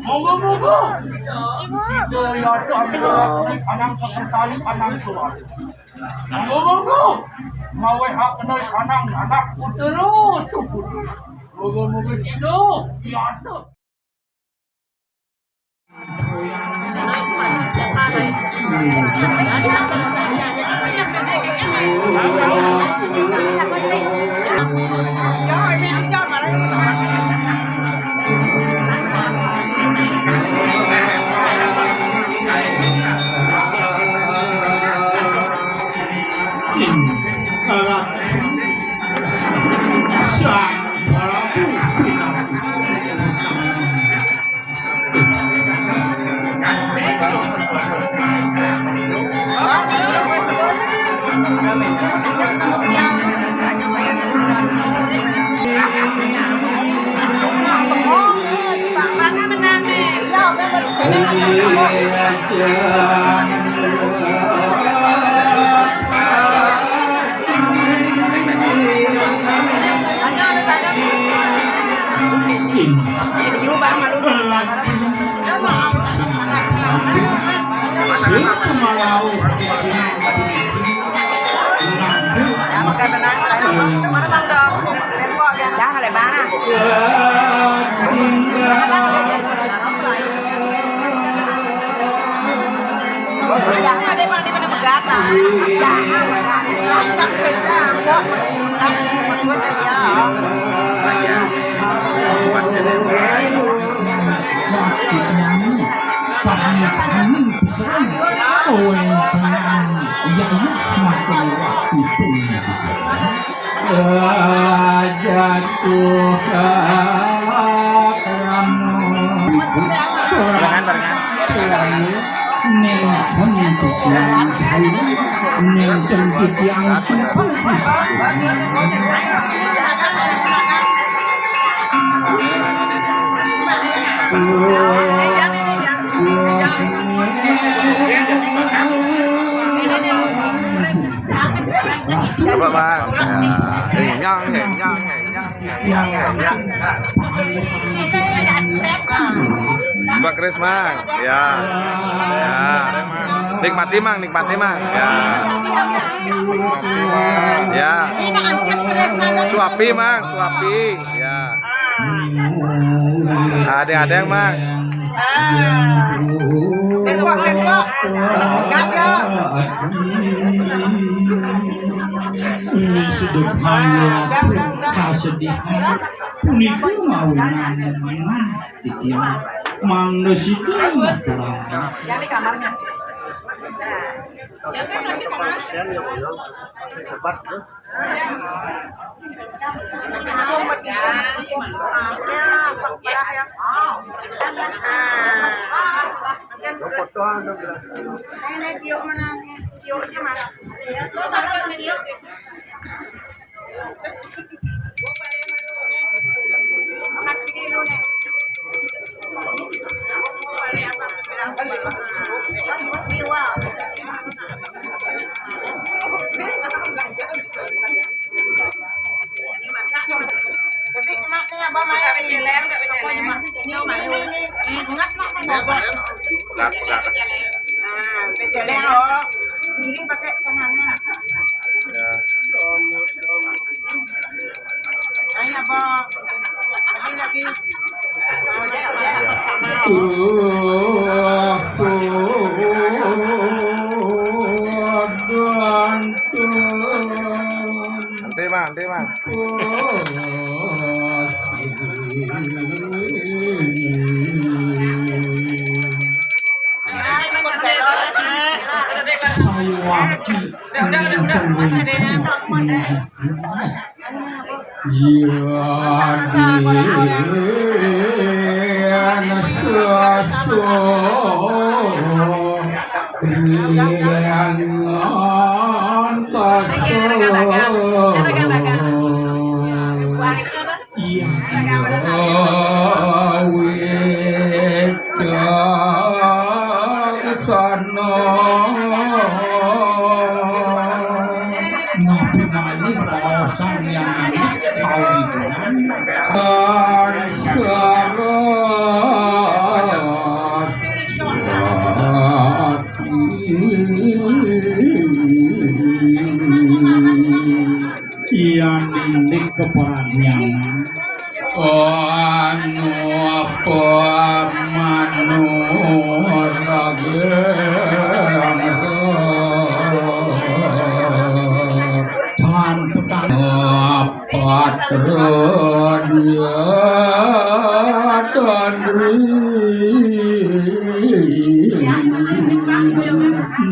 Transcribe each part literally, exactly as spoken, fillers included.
Monggo-monggo. Sida yata anang sekretari anang suara. Monggo-monggo. Mawe hak kena anang anak putra suku. Monggo-monggo sida yata. Sing Ratu Sang Prabu Pinanggih. Dah, lebar. Sami kami pesan. Oh, yang tenang. Ya, ya, makan waktu pun. Jatuh kamu. Barengan, barengan. Nenten titiang sayu, nenten titiang kempes. Coba, Bang. Ya. Eh, nyang, eh, nyang, eh, nyang, eh, nyang, eh, nyang. Mbak Kris, Mang. Ya. Ya. Nikmati, Mang, nikmati, Mang. Ya. Ya. Suapi, Mang, suapi. Ya. Ada-ada, Mang. Ah. Bengkok, bengkok. Pegat ya. Ini sedep hanya kasedihan. Punika mawinan menah titiang. Mangda sida ngaturang. Yang di kamarnya. Yang kan masih kamar. Yang yang yang. Masih cepat terus. Tapi emak nih, Abah, main. Ini, ini, ini, ini. Ingat, Mak, Mak. Pegat, pegat. Nah, peceleng, oh. Ini pakai tangannya. Ya. Ayo, Abah. Lagi, lagi. Udah, udah, sama. Nanti, Mang, nanti, Mang. Sayuwakti. Udah, udah, udah, udah. Pas adanya. Iya, Nabi malih raosan yang kawinan. Napa manurageng tan petang. Patra dia tandri.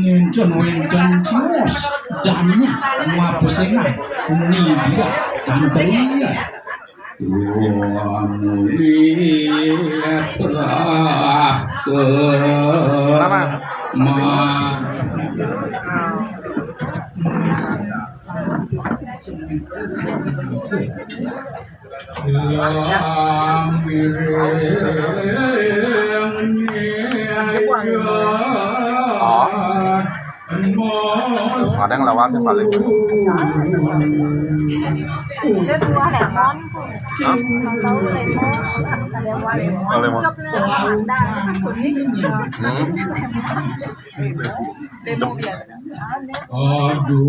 Nginten wenten cios danya mapesengan. Nidia tantri. Mama. Oh. Ada yang lewat sih paling. Dia buah lemon. Hah? Tahu lemon. Oh, lemon. Coklat ada, ada kuning. Hmm. Lemon biasa. Aduh.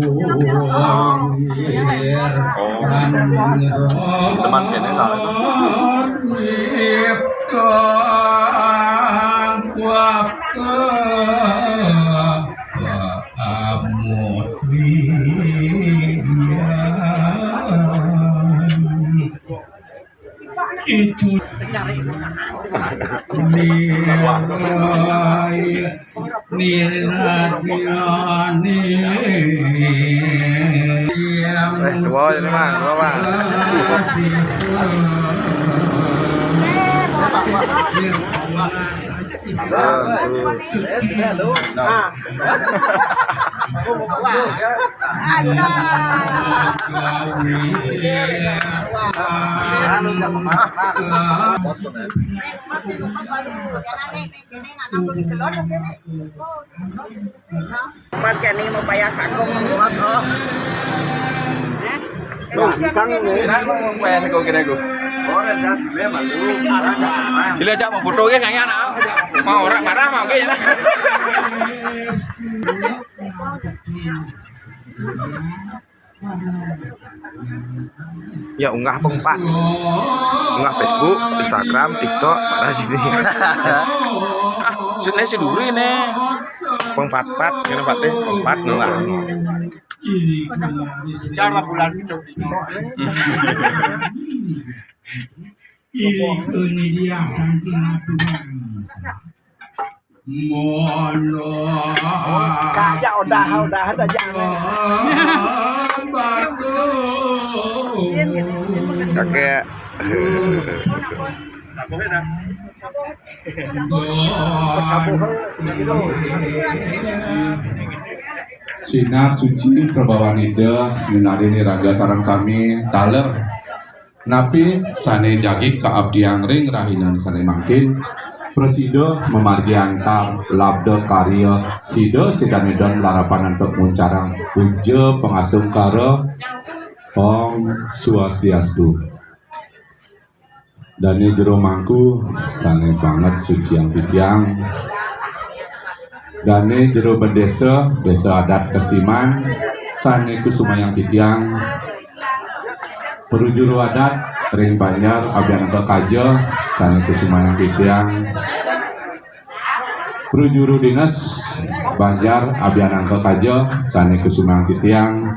Oh. Teman kene lah. Itu nilai, nilai. Eh, tua ini mah, tua mah. Mat kene mau bayar saku membuat, oh. Tuh, kan ini. Bayar saku kira aku. Orang das dia malu. Sila aja mau foto ya kayaknya, nah. Mau orang marah mau kayaknya. Ya, unggah pengpat. Unggah Facebook, Instagram, TikTok, mana sini? Ah, sini si duri nih. Pengpat-pat, kena pat deh, pengpat nunggah. Cara bulan itu. Ini dia, Tuhan. Mono. Kaya udah, udah ada jangan. Kakek. Sinar suci perbawan Ida, nyunari ni raga sareng sami taler. Napi sane jagi kaabdiang ring rahina sane mangkin, prasida mamargi antar labda karya sida sidane don larapan antuk muncarang puja pangasungkara. Om Swastiastu. Dane jero mangku sane banget suciang titiang. Dane jero bendesa, desa adat Kesiman, sane kusumayang titiang. Prajuru adat ring Banjar Abianaka Kaja, sane kusumayang titiang. Prajuru dinas Banjar Abianaka Kaja, sane kusumayang titiang.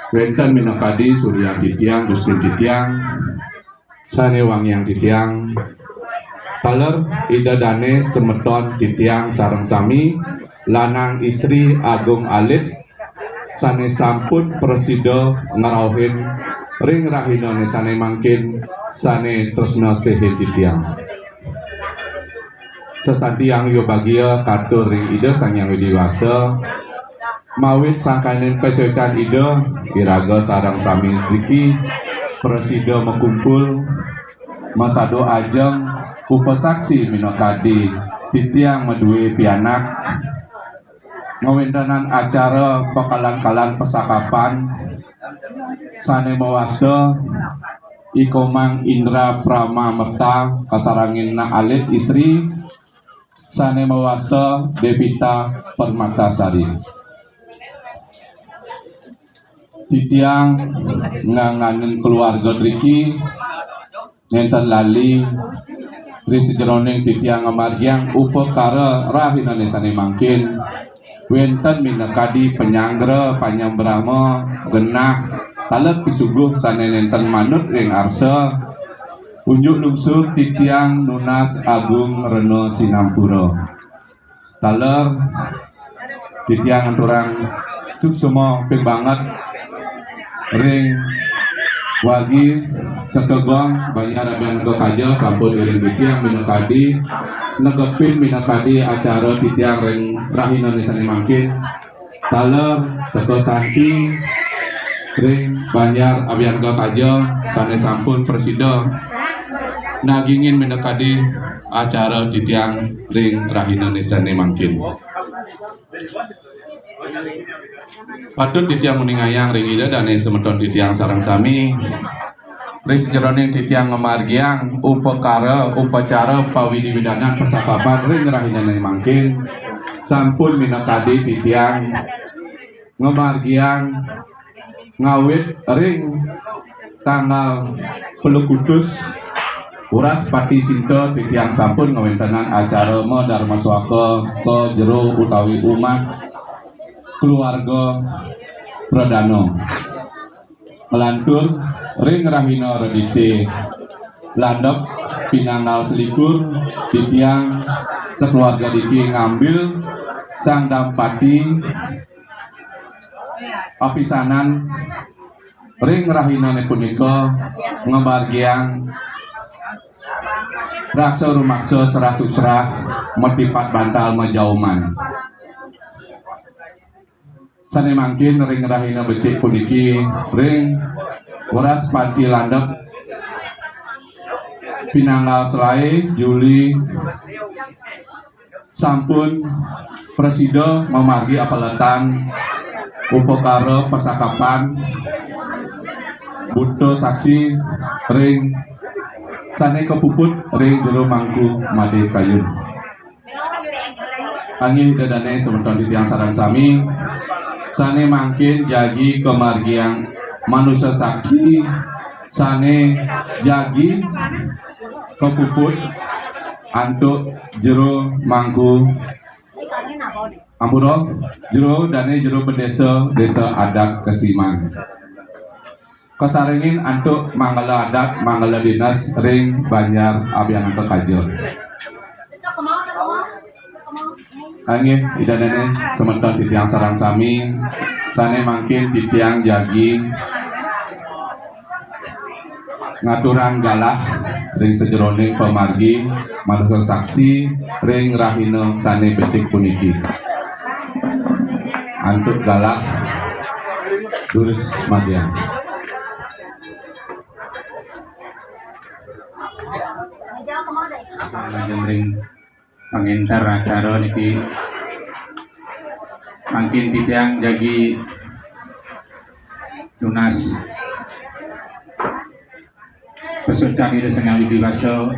Wenten minakadi suryang titiang, dustin titiang. Sane wangiang titiang. Taler Ida dane semeton titiang sareng sami, lanang istri agung alit, sane sampun prasida ngrauhin ring rahinane sane mangkin, sane tresna sihin titiang. Sasantiang yobagia katur ring Ida Sang Hyang Widi Wasa, mawit sangkaning pasuecan Ida, iraga sareng sami driki prasida makumpul, masadu ajeng, upasaksi minakadi titiang madue pianak, ngwentenan acara pakalan-kalan pasakapan sane mawasta I Komang Indra Prama Merta kasarengin anak alit istri sane mawasta Devita Permatasari. Titiang nganganin keluarga driki Nénten lali ri sajeroning titiang ngamargiang upakara rahinané sané mangkin, wénten minakadi panyanggra panyambrama genah taler pisuguh sané nénten manut ring arsa, unjuk lungsur titiang nunas agung rena sinampura. Taler titiang ngaturang suksma ping banget ring wargi Sekegong Banjar Abianaka Kaja sampun ngiring titiang minakadi negepin minakadi acara titiang ring rahinané sané mangkin. Taler seka santi ring Banjar Abianaka Kaja sané sampun prasida nagingin minakadi acara titiang ring rahinané sané mangkin. Patut titiang nguningayang ring Ida dané semeton titiang sareng sami, ring sajeroning titiang ngamargiang upakara upacara pawidi-widanan pasakapan ring rahinané mangkin, sampun minakadi titiang ngamargiang ngawit ring tanggal Pelekutus Wraspati Sinta titiang sampun ngawéntenang acara madarmaswaka ka jero utawi umah keluarga pradana. Nglantur ring rahina Redité landep pinanggal selikur, titiang sakeluarga niki ngambil sang dampati apisanan ring rahinané punika ngamargiang raksa rumaksa serah suksrah matipat bantal majauman. Sané mangkin ring rahina becik puniki ring Wraspati landep pinanggal selaé Juli sampun prasida mamargi apeletan upakara pasakapan buta saksi ring sané kapuput ring jero mangku Madé Kayun. Inggih Ida dané semeton titiang sareng sami, sané mangkin jagi kamargiang manusa saksi sané jagi kapuput antuk jero mangku, ampura, jero dané jero bendésa Désa Adat Kesiman. Kasarengin antuk manggala adat, manggala dinas ring Banjar Abianaka Kaja. Inggih, Ida dané semeton titiang sareng sami, sané mangkin titiang jagi ngaturang galah ring sajeroning pamargi manusa saksi ring rahina sané becik puniki. Antuk galah durus margiang. Lajeng ring pangénter acara niki mangkin titiang jagi nunas pasuécan Ida Sang Hyang Widhi Wasa,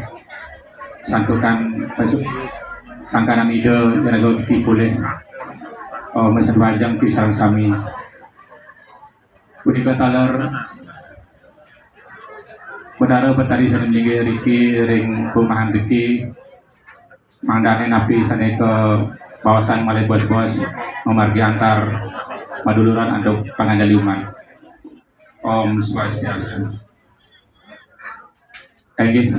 santukan pasu-, sangkaning Ida Iraga Widi polih, eh, masedwajeng ti sareng sami. Punika taler Betara Betari sané malinggih riki ring perumahan riki, mangdané napi sané kabaosan malih bos-bos mamargi antar maduluran antuk panganjali umat. Om Swastiastu. Inggih,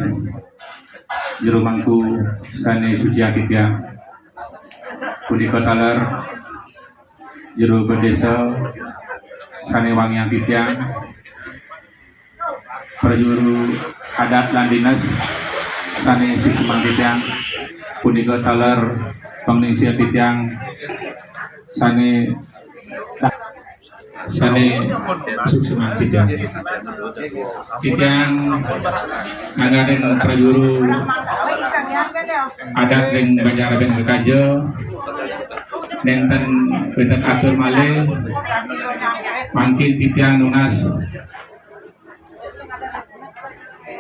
jero mangku sané suciang titiang. Punika taler jero bendésa sané wangiang titiang. Prajuru adat lan dinas sané suksmang titiang. Punika taler panglingsir titiang sané sané suksmang titiang. Titiang ngangganin prajuru adat ring Banjar Abianaka Kaja, nénten wénten atur malih, mangkin titiang nunas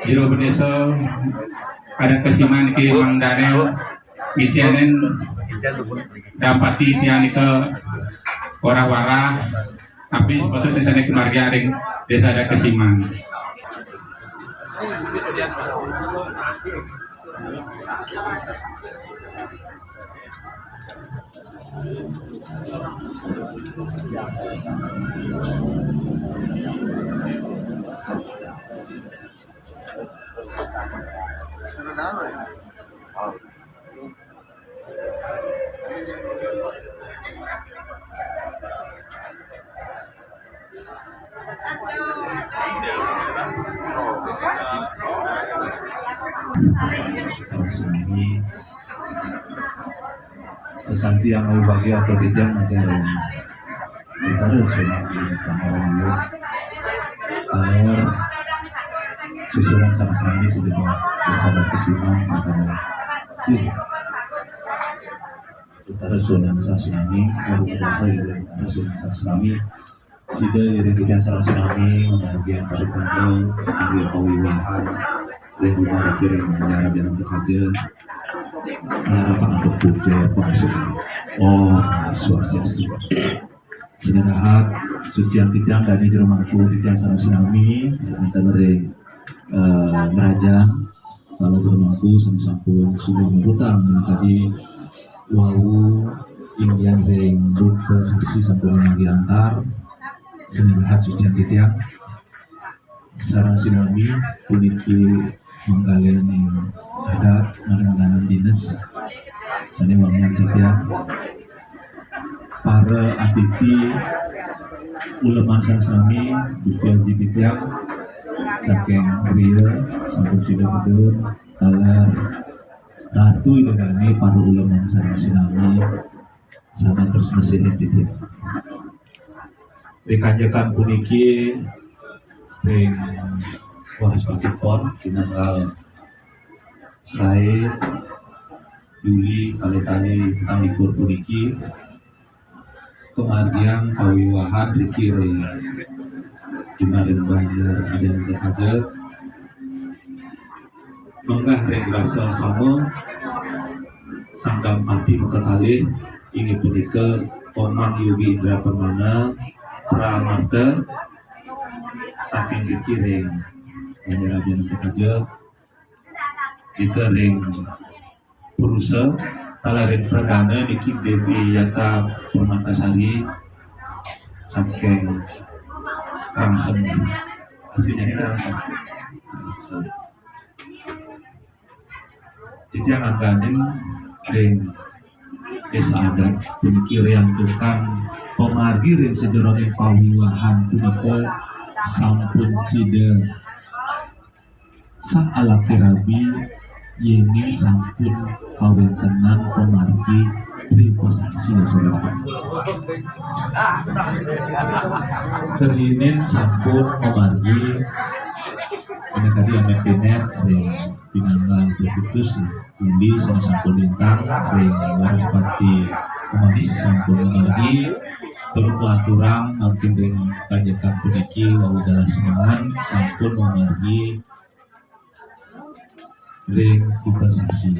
jero bendésa adat Kesiman niki mangdané ngicénin dampati tiang nika warah-warah, tapi sepatutnya sané kamargiang ring Désa Adat Kesiman. Sesanti yang mau bagi atau tidak, macam kita harus sudah di sana orang dulu. Kalau susulan sama-sama ini sudah bersahabat kesimang sama si kita harus sudah sama-sama ini, kalau kita harus sudah sama-sama ini. Sida iring titiang sareng sinami, ngamargiang paripurna, ari pawiwahan, ring rumah riki ring Nyi Ratu Kaja. Harapan untuk puja, pangasuhan. Om Swastiastu. Sida dahat, suciang titiang dané jero mangku titiang sareng sinami, wénten ring, eh, Mrajang, Taler Jero Mangku, sami sampun sida nyebutang menakadi wau inggihan ring Buta Sasi sampun ngamargiang antar, sida dahat suciang titiang. Sareng sinami puniki manggalaning adat, manggalaning dines. Sané wangiang titiang. Para atiti uleman sareng sami, Gusti Aji titiang, saking griya, sampun sida medun, taler Ratu Ida Dané, para uleman sareng sinami, sané tresna sihin titiang. Ring kanjekan puniki, ring Wraspati Pon, pinanggal saé Juli kalih tali petang likur puniki, kamargiang pawiwahan riki ring Jumah ring Banjar Adianta Kaja. Manggah ring grasa sama, sang dampati makakalih, inggih punika Komang Yogi Indra Permana Pramarta, saking riki ring Banjar Adianta Kaja, kita ring purusa, taler ring pradana niki Dévi Yata Permatasari, saking Krangseng. Aslinya ini Krangseng. Krangseng. Titiang angganin ring désa adat puniki riantukan pamargi ring sajeroning pawiwahan punika sampun sida sang alaki rabi, yéning sampun kawéntenan pamargi Tri Upasaksi, ya, Saudara. Karinin sampun pamargi, ini tadi amit pinét ring pinanggal Trikutus, Uli sané sampun lintang ring Wraspati Manis sampun mamargi, tur kalaturang mangkin ring panjak puniki wau galah semangan sampun mamargi ring Buta Sasi.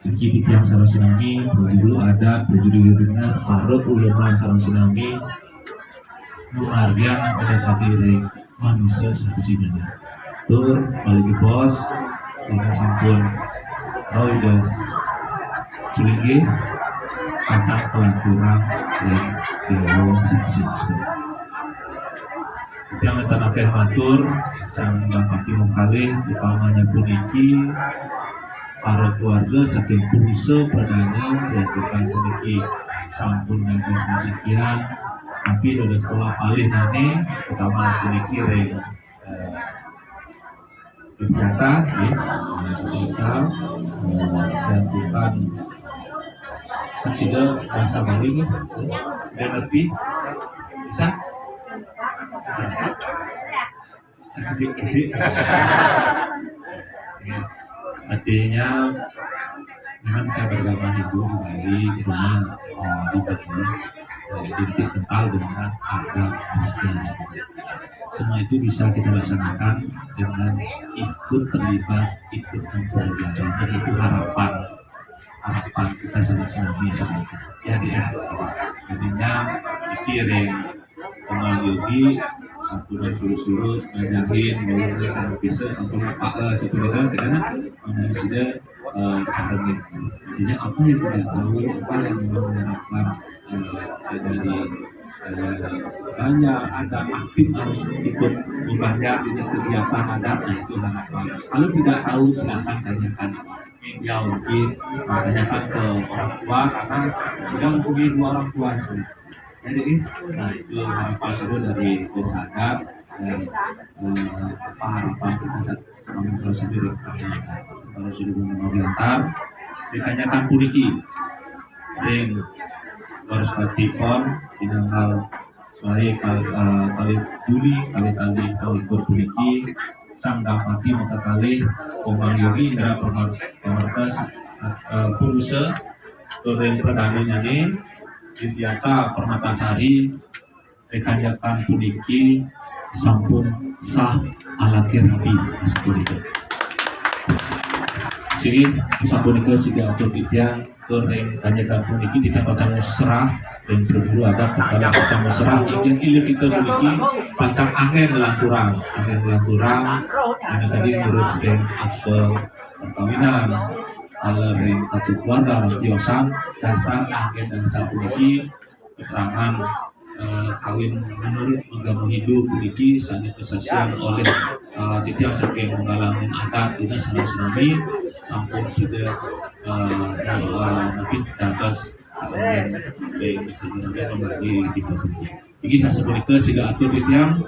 Niki titiang sareng sinami, prajuru adat, prajuru dinas, para uleman sareng sinami, ngamargiang adat ring manusa sasi dané. Tur, malih jebos, ingkang sampun rauh Ida sulinggih, pacang kalaturang ring Déwa Sasi. Titiang nénten akéh matur, sang dampati mungkalih, upamanya puniki, para keluarga saking purusa pradana, ring tiang puniki sampun dados masikian, tapi dados pola palih dané, upama puniki ring, eh, Yogyakarta, ya. Yogyakarta, eh, dan bukan kan sudah bahasa Bali nih, sudah ngerti? Bisa? Sudah. Sakit-sakit. Ya. Artinya, memang kita beragama Hindu di Bali, kita mah, eh, di Bali, eh, identik kental dengan adat istiadat. Semua itu bisa kita laksanakan dengan ikut terlibat, ikut mempelajari. Dan itu harapan, harapan kita sama-sama sebenarnya. Ya, ya. Jadinya, pikirin sama Yogi, Kurang surut-surut, ngajahin, mau bisa sampai apa, eh, sebenarnya karena mana sudah, eh, sarengin. Artinya apa yang kita tahu, apa yang mau diharapkan, eh, dari, eh, banyak ada aktif harus ikut membanyak jenis kegiatan adat, nah, itu harapan. Kalau tidak tahu, silakan tanyakan media mungkin, tanyakan ke orang tua karena sudah mempunyai dua orang tua sebenarnya. Jadi, nah, itu harapan kedua dari Desa Adat dan, eh, apa harapan kita sa-, sama-sama sendiri karena kalau sudah mengenal diantar ditanyakan puniki ring harus batikon dinanggal baik kali, eh, kali buli kali kali kali puniki sang dampati maka kali Komang Yogi Indra Permer-, Permertas, eh, Purusa Turin Pradana nyane Dityata Permatasari rekanjakan puniki sampun sah alaki rabi sapunika. Sini sapunika sida atur titiang tur ring kanjakan puniki titiang pacang serah ring perguru adat kepada pacang serah inggih inggih kita puniki pacang angin langkurang angin langkurang anu tadi ngurus ring apa perkawinan ala ring satu keluarga tiosan dasar angin dan sapuniki keterangan, eh, kawin menurut agama Hindu puniki sane kasaksian oleh, eh, titiang saking pengalaman adat dina sareng sami sampun sida, eh, eh, nepi dados kawin ring sajeroning pembagi kita puniki. Inggih sapunika sida atur titiang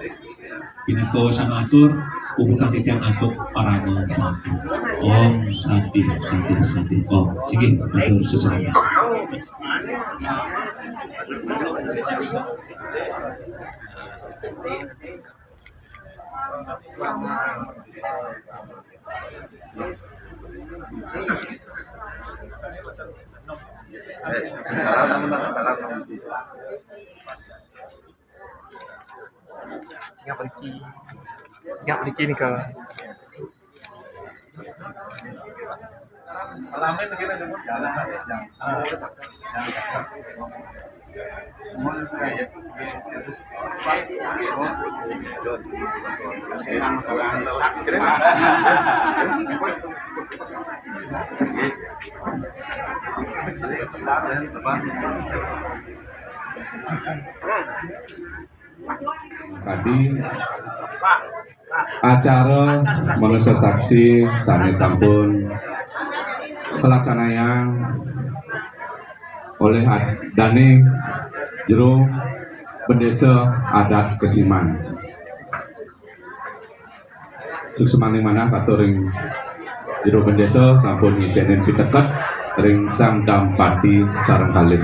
Pinaka wasana atur, puputang titiang antuk parama santi. Om santi, santi, santi. Om. Singgih, atur sesarengan. Cingak mriki. Cingak mriki nika. Tadi acara manungsa saksi sane sampun kalaksanayang oleh ad-, dane Jero Bendesa Adat Kesiman. Suksmaning manah katur ring Jero Bendesa sampun ngicenin piteket ring Sang Dampati sareng kalih.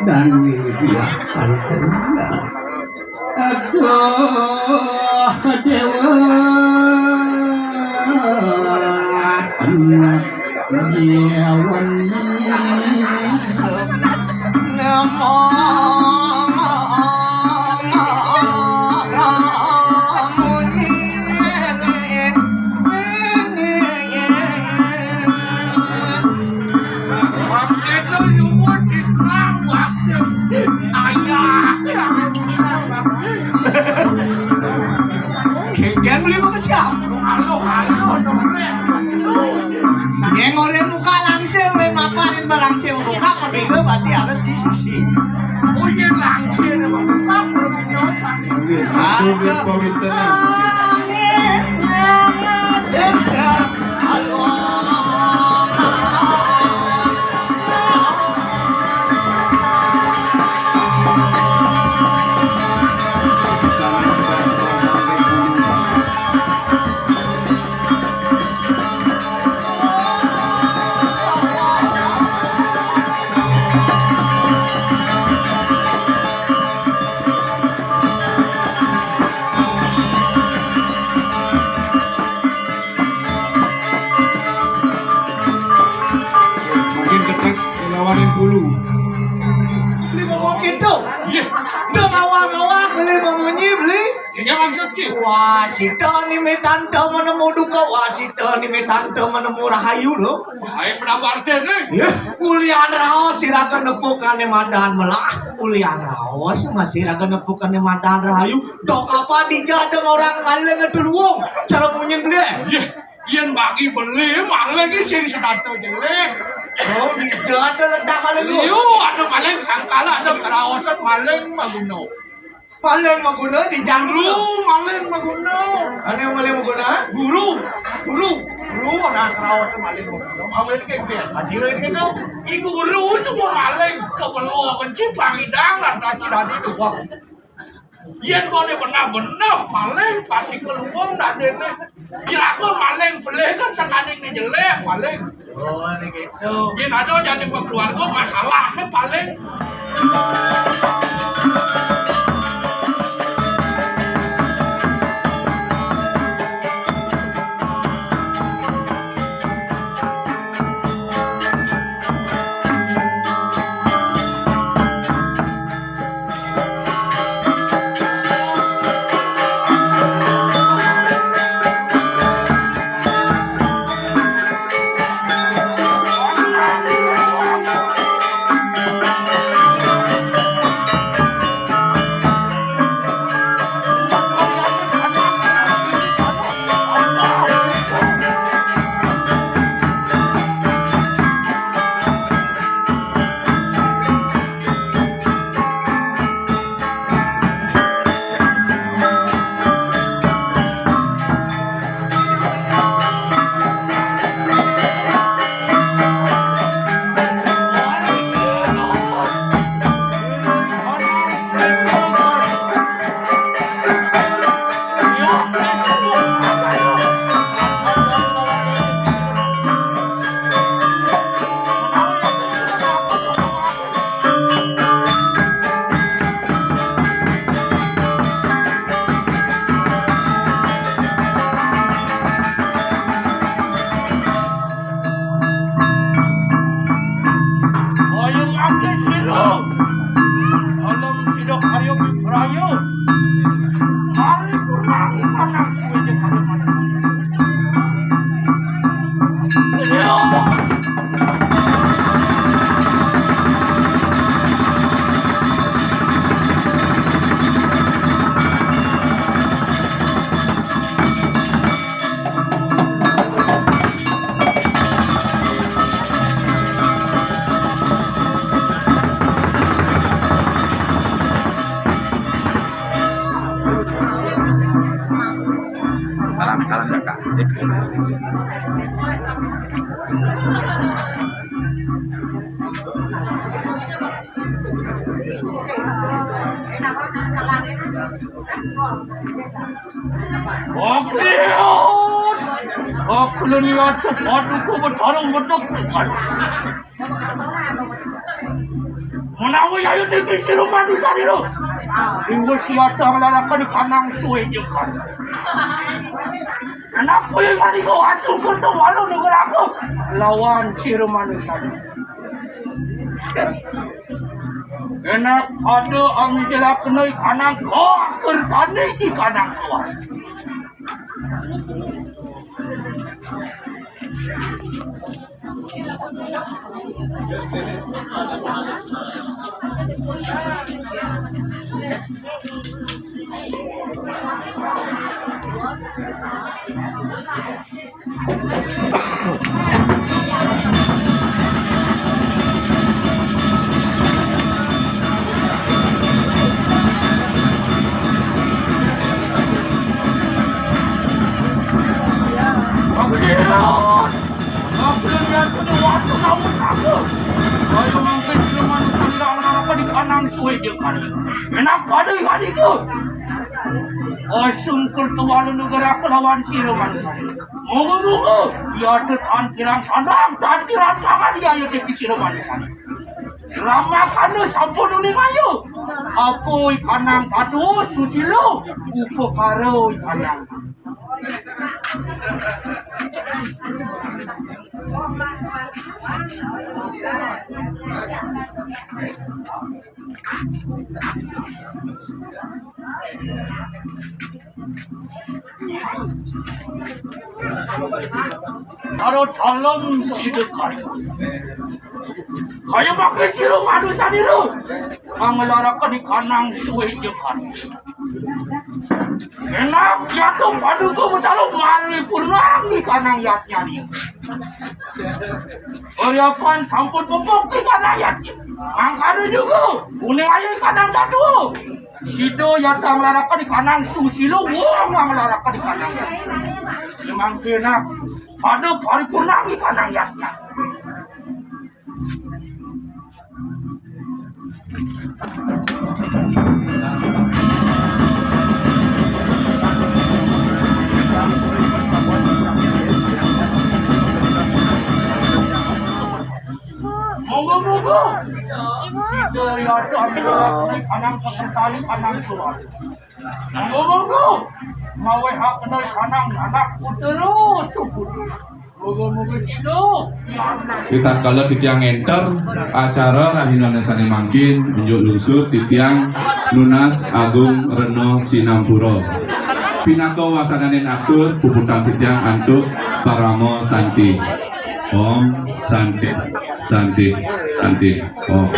Dan dia aduh dewa anak dewan nama Genggen beli mau ke siapa? Yang orang muka langsung, yang makan yang langsung muka, pergi berarti harus disusi. Oh iya, langsung. Ada. Cik. Wah, sida ni metanta menemu duka, wah, sida ni metanta menemu rahayu lho. Hai, menawar dene. Ya, ulian raos sira nepukane madan melah. Ulian raos masih raga nepukane madan rahayu. Dok apa dija ada orang maling ngedul wong. Cara munyin beli. Ya, yen bagi beli maling iki sing setata jelek. Oh, dija ada letak maling lho. Iyo, ada maling sangkala, ada keraosan maling maguna. Maling maguna di jangkru. Guru, maling maguna. Ane maling maguna? Guru. Guru. Guru, ora kraos maling maguna. Awet ke piye? Ajire kene. I guru sing maling kebelo kenci pangidang lan rajinane doang. Yen kone benar-benar maling pasti keluwung dadene. Iraga maling belih kan sakaning ni jelek maling. Oh, ni gitu. Yen ada jadi keluarga masalahnya paling. Ayo ngake sira. Alam sira karya pipraya. Mari purnangi kanang suwene karya manusa. Salam, salam, Kakak. Oke. Aku leni atuh paduka betarung betok tekan. Menawi ayu tinggi siru manusa niru. Ibu siata ngelarakan kanang suwe jekan. Anak kuwi kari kau asung kerto walau nuker aku lawan siru manusa niru. Enak ada ami jelak kenai kanang kau akur tani di kanang suas. Ayo mangkin siluman sandang apa di kanang suwe dia kali. Enak pada kali ke. Oh, sungkur tua lu negara kelawan siluman sandang. Moga-moga ya tetan kirang sandang, tan kirang tangan ya ya di siluman sandang. Selama kana sampun uning ayu. Apa ikanang tatu susilo upakara ikanang. Karo dalem sida kari. Kaya maké sira manusa nira. Panglaraka di kanang suwé jengkar. Enak jatuh paduka betara mari purnangi kanang yatnyani. Karyapan sampun pupuk di kanang yatnya. Mangkana juga, uning ayu kanang tatua. Sida yatang laraka di kanang susila, wong wang laraka di kanang yatnya. Memang kena pada paripurnangi kanang yatnya. Monggo-monggo. Ibu. Sida yata ambil lakoni kanang pesertani kanang suara. Monggo-monggo. Mawehak kenal kanang anak putra suku. Monggo-monggo sida. Ritatkala titiang ngenter acara rahinané sané mangkin, unjuk lungsur titiang nunas agung rena sinampura. Pinaka wasananing atur puputang titiang antuk parama santi. Om Santi, Santi, Santi, Om.